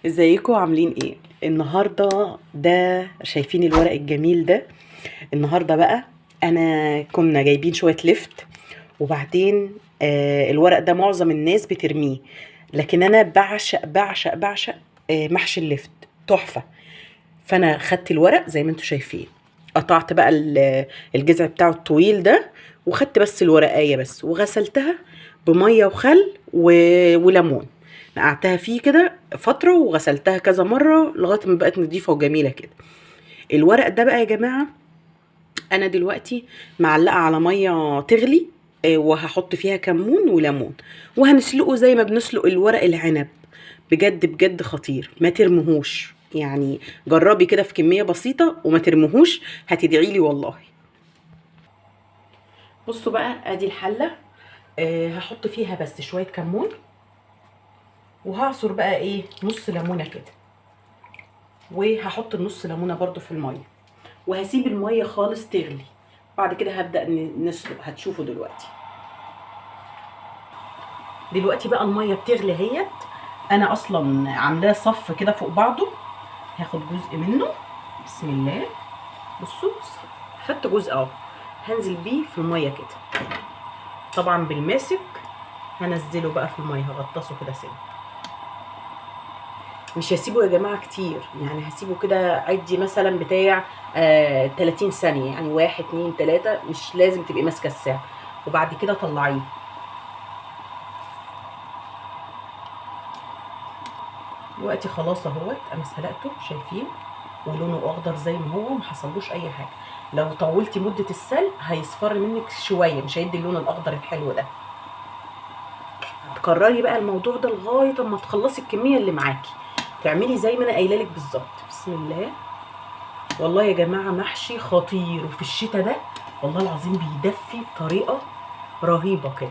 ازيكم عاملين ايه النهارده؟ ده شايفين الورق الجميل ده؟ النهارده بقى انا كنا جايبين شوية لفت، وبعدين الورق ده معظم الناس بترميه، لكن انا بعشق بعشق بعشق محشي اللفت، تحفة. فانا خدت الورق زي ما انتم شايفين، قطعت بقى الجذع بتاعه الطويل ده، وخدت بس الورقايه بس، وغسلتها بميه وخل وليمون، نقعتها فيه كده فترة وغسلتها كذا مرة لغاية ما بقت نضيفه وجميلة كده. الورق ده بقى يا جماعة انا دلوقتي معلقه على مية تغلي، وهحط فيها كمون وليمون، وهنسلقه زي ما بنسلق الورق العنب. بجد بجد خطير، ما ترمهوش، يعني جربي كده في كمية بسيطة وما ترمهوش، هتدعيلي والله. بصوا بقى ادي الحلة، هحط فيها بس شوية كمون، وهعصر بقى ايه نص ليمونه كده، وهحط النص ليمونه برضو في المية، وهسيب المية خالص تغلي. بعد كده هبدأ نسلق، هتشوفوا دلوقتي. دلوقتي بقى المية بتغلي اهيت، انا اصلا عاملاه صف كده فوق بعضه، هاخد جزء منه، بسم الله. بصوا خدت جزء اهو، هنزل بيه في المية كده، طبعا بالماسك هنزله بقى في المية، هغطسه كده سنة، مش هسيبه يا جماعة كتير، يعني هسيبه كده عدي مثلا بتاع 30 ثانية، يعني 1 2 3، مش لازم تبقي ماسكه الساعة، وبعد كده طلعيه. دلوقتي خلاص اهوت انا سلقته، شايفين ولونه اخضر زي ما هو، ما حصلوش اي حاجة. لو طولتي مده السلق هيصفر منك شوية، مش هيدي اللون الاخضر الحلو ده. تكرري بقى الموضوع ده لغاية اما تخلصي الكمية اللي معاكي، تعملي زي ما انا قايله لك بالظبط. بسم الله. والله يا جماعة محشي خطير، وفي الشتاء ده والله العظيم بيدفي بطريقة رهيبة كده.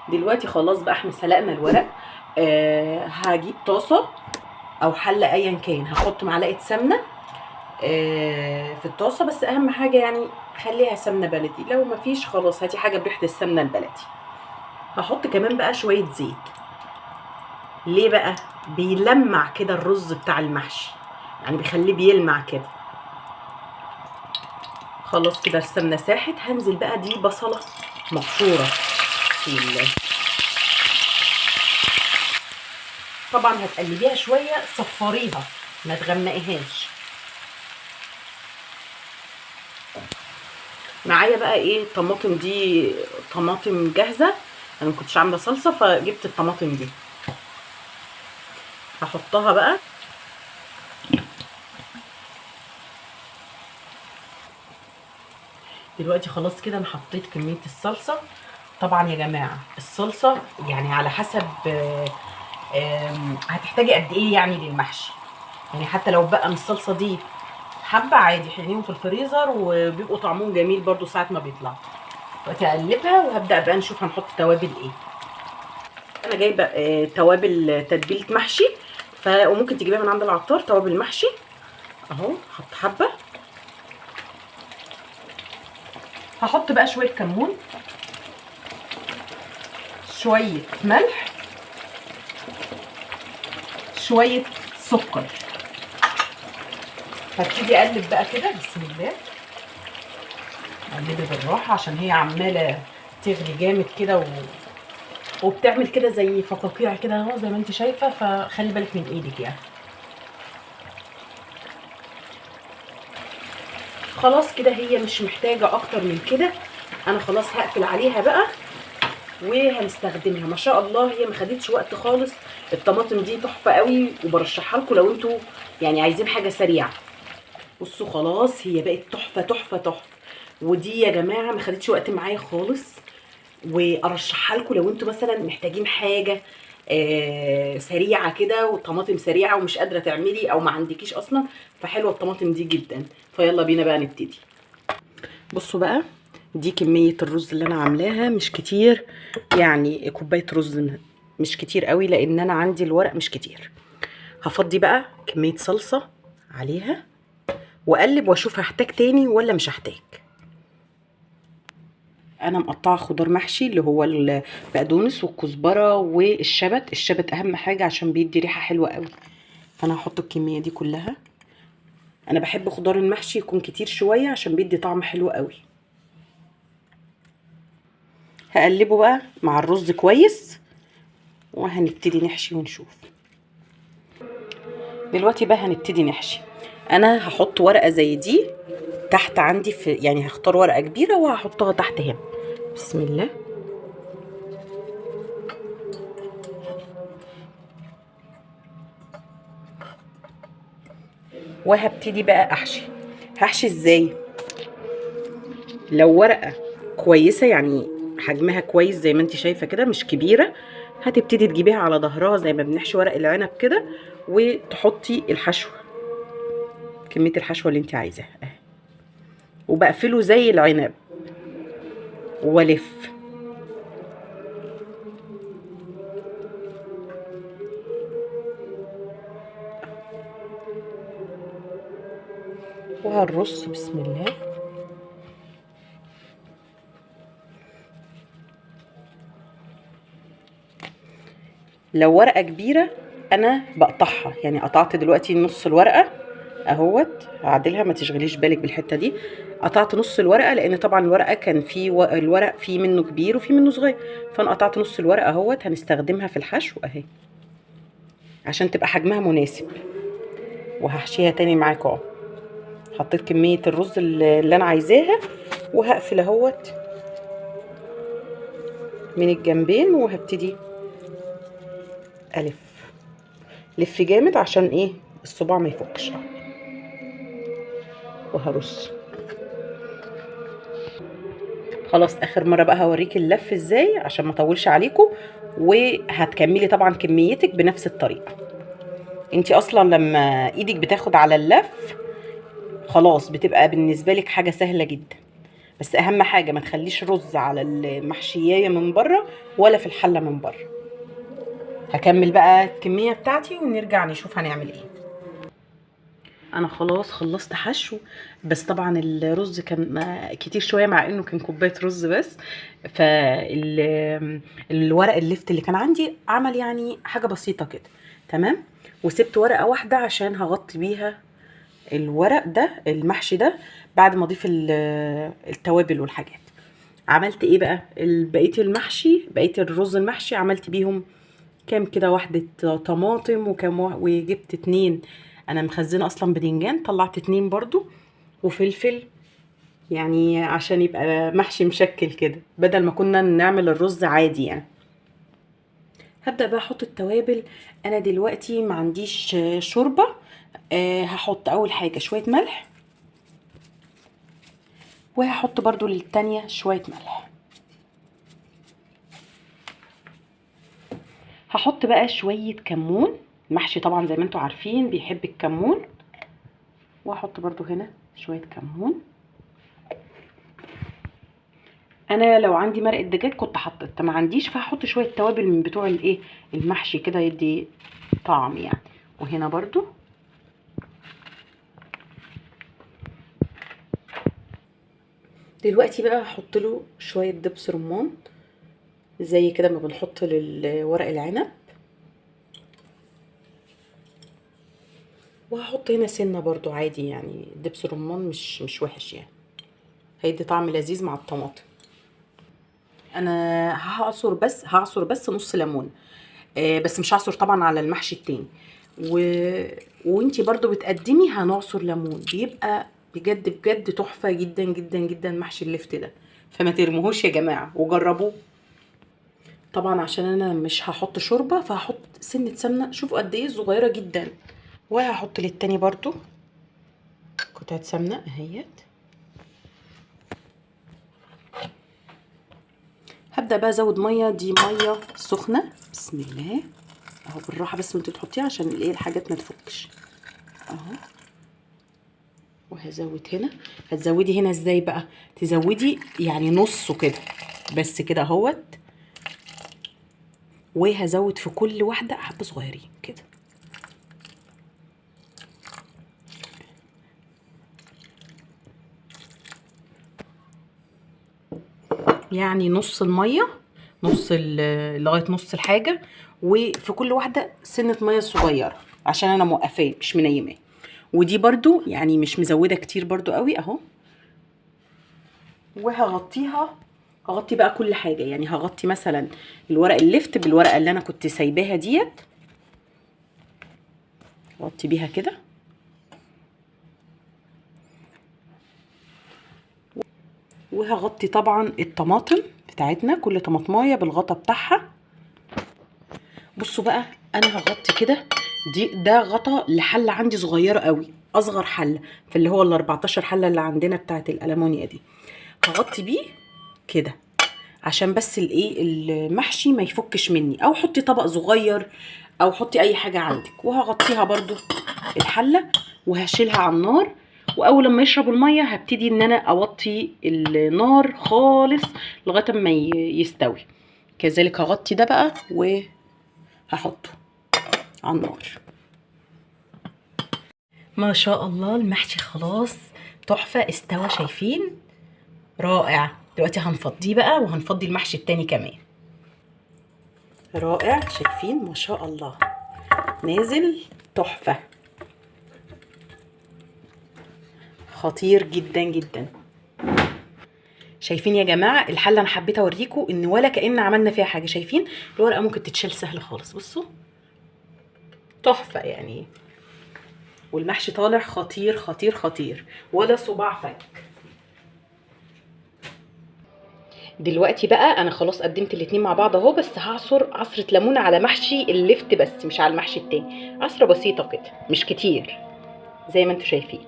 دلوقتي خلاص بقى احنا سلقنا الورق. هجيب طاسه او حله ايا كان، هحط معلقه سمنه في الطاسه، بس اهم حاجة يعني خليها سمنه بلدي، لو مفيش خلاص هاتي حاجة بريحه السمنة البلدي. هحط كمان بقى شوية زيت. ليه بقى؟ بيلمع كده الرز بتاع المحشي، يعني بيخليه بيلمع كده. خلاص كده السمنة ساحت، هنزل بقى دي بصله مبشوره، بسم الله. طبعا هتقلبيها شوية، صفريها ما تغمقيهاش. معايا بقى ايه طماطم، دي طماطم جاهزة، انا ما كنتش عامله صلصه فجبت الطماطم دي، هحطها بقى. دلوقتي خلاص كده انا حطيت كمية الصلصه. طبعا يا جماعة الصلصه يعني على حسب هتحتاجي قد ايه يعني للمحشي، يعني حتى لو بقى من الصلصه دي حبه عادي حطيهم في الفريزر وبيبقوا طعمهم جميل برضو ساعة ما بيطلعوا. دلوقتي هقلبها وهبدا بقى نشوف هنحط توابل ايه. انا جايبه توابل تتبيله محشي، وممكن تجيبيها من عند العطار توابل محشي اهو. حط حبه، هحط بقى شوية كمون، شوية ملح، شوية سكر. هبتدي اقلب بقى كده، بسم الله. اقلبي بالراحة عشان هي عماله تغلي جامد كده وبتعمل كده زي فقاقيع كده اهو زي ما انت شايفه، فخلي بالك من ايدك يعني. خلاص كده هي مش محتاجه اكتر من كده، انا خلاص هقفل عليها بقى وهنستخدمها. ما شاء الله هي ما خدتش وقت خالص. الطماطم دي تحفة قوي وبرشحها لكم لو انتوا يعني عايزين حاجة سريعة. بصوا خلاص هي بقت تحفة تحفة تحفة، ودي يا جماعة ما خدتش وقت معايا خالص، وارشحها لكم لو انتوا مثلا محتاجين حاجة سريعة كده والطماطم سريعة ومش قادرة تعملي او ما عندكيش اصلا، فحلوه الطماطم دي جدا. فيلا بينا بقى نبتدي. بصوا بقى دي كمية الرز اللي انا عاملاها، مش كتير، يعني كوباية رز مش كتير قوي لان انا عندي الورق مش كتير. هفضي بقى كمية صلصه عليها واقلب واشوف هحتاج تاني ولا مش هحتاج. انا مقطعه خضار محشي اللي هو البقدونس والكزبره والشبت. الشبت اهم حاجة عشان بيدي ريحه حلوة قوي، فانا هحط الكمية دي كلها. انا بحب خضار المحشي يكون كتير شوية عشان بيدي طعم حلو قوي. هقلبه بقى مع الرز كويس، وهنبتدي نحشي ونشوف. دلوقتي بقى هنبتدي نحشي. انا هحط ورقة زي دي تحت عندي، في يعني هختار ورقة كبيرة وهحطها تحت هنا. بسم الله. وهبتدي بقى احشي. هحشي ازاي؟ لو ورقة كويسة يعني حجمها كويس زي ما انت شايفه كده، مش كبيرة، هتبتدي تجيبيها على ظهرها زي ما بنحشي ورق العنب كده، وتحطي الحشوه، كمية الحشوه اللي انت عايزاها، وبقفله زي العنب والف. وهنرص. بسم الله. لو ورقة كبيرة انا بقطعها، يعني قطعت دلوقتي نص الورقة اهوت، هعدلها ما تشغليش بالك بالحتة دي. قطعت نص الورقة لان طبعا الورقة كان في الورق في منه كبير وفي منه صغير، فانا قطعت نص الورقة اهوت، هنستخدمها في الحشو اهي عشان تبقى حجمها مناسب. وهحشيها تاني معاكم اهو. حطيت كمية الرز اللي انا عايزاها، وهقفل اهوت من الجنبين، وهبتدي الف لف جامد عشان ايه الصباع ما يفكش، وهرص. خلاص اخر مرة بقى هوريك اللف ازاي عشان ما اطولش عليكم، وهتكملي طبعا كميتك بنفس الطريقة. انتي اصلا لما ايدك بتاخد على اللف خلاص بتبقى بالنسبة لك حاجة سهلة جدا. بس اهم حاجة ما تخليش رز على المحشيايه من بره ولا في الحلة من بره. هكمل بقى الكمية بتاعتي ونرجع نشوف هنعمل ايه. انا خلاص خلصت حشو، بس طبعا الرز كان كتير شوية مع انه كان كوباية رز بس، فالورق اللفت اللي كان عندي عمل يعني حاجة بسيطة كده تمام. وسبت ورقة واحدة عشان هغطي بيها الورق ده المحشي ده بعد ما اضيف التوابل والحاجات. عملت ايه بقى؟ بقية المحشي، بقية الرز المحشي عملت بيهم كام كده، واحدة طماطم وكام وجبت 2، انا مخزنة اصلا بدنجان، طلعت 2 برضو، وفلفل، يعني عشان يبقى محشي مشكل كده بدل ما كنا نعمل الرز عادي يعني. هبدأ بقى احط التوابل. انا دلوقتي ما عنديش شوربة، هحط اول حاجة شوية ملح، وهحط برضو للتانية شوية ملح. هحط بقى شوية كمون، محشي طبعا زي ما انتوا عارفين بيحب الكمون، وهحط برضو هنا شوية كمون. انا لو عندي مرقة دجاج كنت حطيتها، ما عنديش فهحط شوية توابل من بتوع الايه المحشي كده يدي طعم يعني. وهنا برضو دلوقتي بقى هحط له شوية دبس رمان زي كده ما بنحط للورق العنب، وهحط هنا سنة برضو عادي يعني، دبس الرمان مش وحش يعني، هيدي طعم لذيذ مع الطماطم. انا هعصر بس نص ليمون، بس مش هعصر طبعا على المحشي التاني. وانتي برضو بتقدمي هنعصر ليمون، بيبقى بجد بجد تحفة جدا جدا جدا محشي اللفت ده، فما ترموهوش يا جماعة وجربوه. طبعا عشان انا مش هحط شوربة فهحط سنة سمنة، شوفوا قد ايه صغيرة جدا. وهحط للتاني برضو قطعة سمنة اهيت. هبدأ بقى ازود مية، دي مية سخنة، بسم الله اهو، بالراحة بس وانت بتحطيها عشان الايه الحاجات ما تفكش اهو. وهزود هنا، هتزودي هنا ازاي بقى؟ تزودي يعني نصه كده بس كده اهوت، وهزود في كل واحدة حبة صغيرين كده. يعني نص المية، نص لغاية نص الحاجة، وفي كل واحدة سنة مية صغيرة عشان انا موقفاه مش منيماه. ودي برضو يعني مش مزوده كتير برضو قوي اهو. وهغطيها، هغطي بقى كل حاجة، يعني هغطي مثلا الورق اللفت بالورقة اللي انا كنت سايباها ديت، غطي بيها كده. وهغطي طبعا الطماطم بتاعتنا، كل طماطمايه بالغطا بتاعها. بصوا بقى انا هغطي كده، ده غطا لحله عندي صغيرة قوي، اصغر حله في اللي هو ال 14 حله اللي عندنا بتاعت الالمونيا دي، هغطي بيه كده عشان بس الايه المحشي ما يفكش مني، او حطي طبق صغير او حطي اي حاجة عندك. وهغطيها برضو الحلة وهشيلها على النار، واول لما يشرب المية هبتدي ان انا اوطي النار خالص لغاية اما يستوي. كذلك هغطي ده بقى وهحطه على النار. ما شاء الله المحشي خلاص تحفة، استوى، شايفين؟ رائع. دلوقتي هنفضيه بقى، وهنفضي المحشي التاني كمان. رائع، شايفين؟ ما شاء الله نازل تحفة، خطير جدا جدا. شايفين يا جماعة الحلة؟ انا حبيت اوريكم ان ولا كأن عملنا فيها حاجة. شايفين الورقة ممكن تتشال سهل خالص، بصوا تحفة يعني. والمحشي طالع خطير خطير خطير، ولا صباع فك. دلوقتي بقى انا خلاص قدمت الاتنين مع بعض اهو، بس هعصر عصرة ليمونة على محشي اللفت بس، مش على المحشي التاني، عصرة بسيطة كده مش كتير زي ما انتوا شايفين.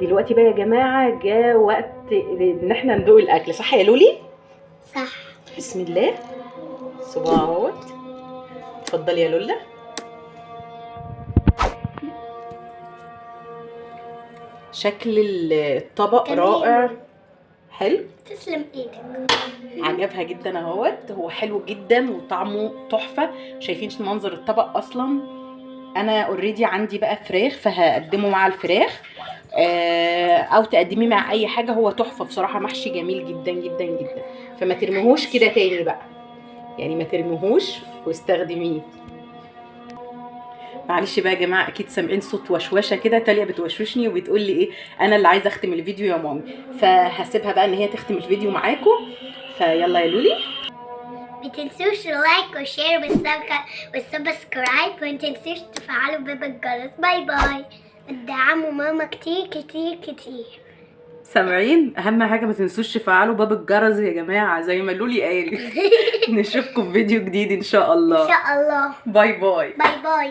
دلوقتي بقى يا جماعة جا وقت ان احنا ندوق الاكل، صح يا لولي؟ صح. بسم الله، صباع اهوت. اتفضلي يا لولا. شكل الطبق رائع، حلو. تسلم ايدك، عجبها جدا اهوت، هو حلو جدا وطعمه تحفة. شايفين منظر الطبق اصلا؟ انا already عندي بقى فراخ، فهقدمه مع الفراخ، او تقدميه مع اي حاجة. هو تحفة بصراحة، محشي جميل جدا جدا جدا، فما ترميهوش كده تاني بقى، يعني ما ترميهوش واستخدميه. معلش بقى يا جماعة، اكيد سامعين صوت وشوشه كده، تاليا بتوشوشني وبتقول لي ايه، انا اللي عايزه اختم الفيديو يا مامي، فهسيبها بقى ان هي تختم الفيديو معاكم. فيلا يا لولي، ما تنسوش like و share وال subscribe، وما تنسوش تفعلوا باب الجرس. bye bye. ادعموا ماما كتير كتير كتير. سامعين؟ اهم حاجة ما تنسوش تفعلوا باب الجرس يا جماعة زي ما لولي قال. نشوفكم في فيديو جديد ان شاء الله. ان شاء الله. bye bye. bye bye.